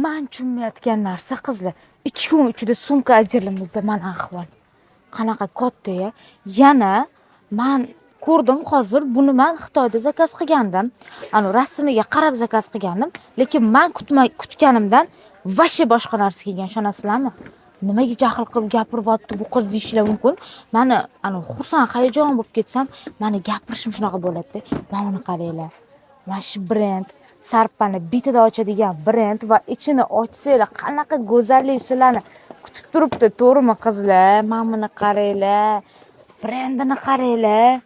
Man tushunmayotgan narsa, qizlar, 2 kun ichida sumka отдел imizda mana ahvol qanaqa katta ya. Yana man ko'rdim hozir buni, man Xitoyda заказ qilgandim, ani rasmiga qarab заказ qilgandim, lekin man kutma kutganimdan вообще boshqa narsa kelgan. Ishonasizlarmi? Nimaga jahl qilib gapiryapti bu qiz deyishlar mumkin. Mani ani xursand, hayajon bo'lib ketsam, mani gapirishim shunaqa bo'ladida. Mana buni qaranglar, mana shu brend, sarpani bittada ochadigan brend va ichini ochsanglar, qanaqa go'zallik sizlarni kutib turibdi, to'g'rimi, qizlar? Mana buni qaranglar, brendini qaranglar.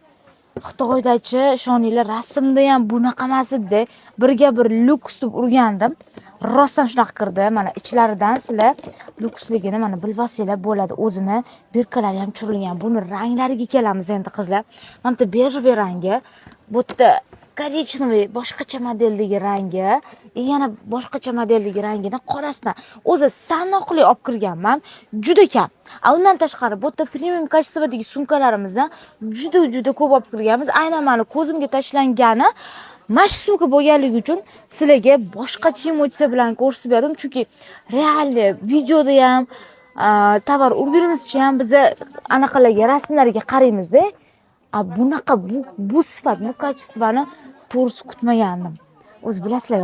Xitoydachi, ishoninglar, rasmda ham bunaqa emas edi. Birga bir lyuks deb urgandim, rostdan shunaqa kirdi. Mana ichlaridan sizlar lyuksligini mana bilib olsanglar bo'ladi. O'zini бирка lari ham tushirilgan. Buni ranglariga kelamiz endi, qizlar. Mana bitta бежевый rangi, bu yerda коричневый, boshqacha modeldagi rangi и yana boshqacha modeldagi rangini, qorasidan o'zi sanoqli olib kirganman, juda kam. A undan tashqari, bu yerda premium качество dagi sumkalarimizdan juda juda ko'p olib kirganmiz. Aynan mani ko'zimga tashlangani mana shu sumka bo'lganligi uchun sizlarga boshqacha emotsiya bilan ko'rsatib berdim, chunki реально videoda ham, tovar urgunimizcha ham biza anaqalarga, rasmlarga qaraymizda. A bunaqa bu sifat, bu качество ni to'g'risi kutmagandim. O'zi bilasizlar,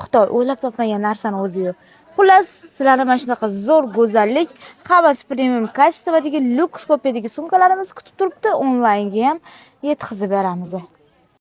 Xitoy o'ylab topmagan narsani o'zi yo'q. Xullas, sizlarni mana shunaqa zo'r go'zallik, hammasi premium качество dagi, lyuks kopiyadagi sumkalarimiz kutib turibdi. Onlaynga ham yetkazib beramiz.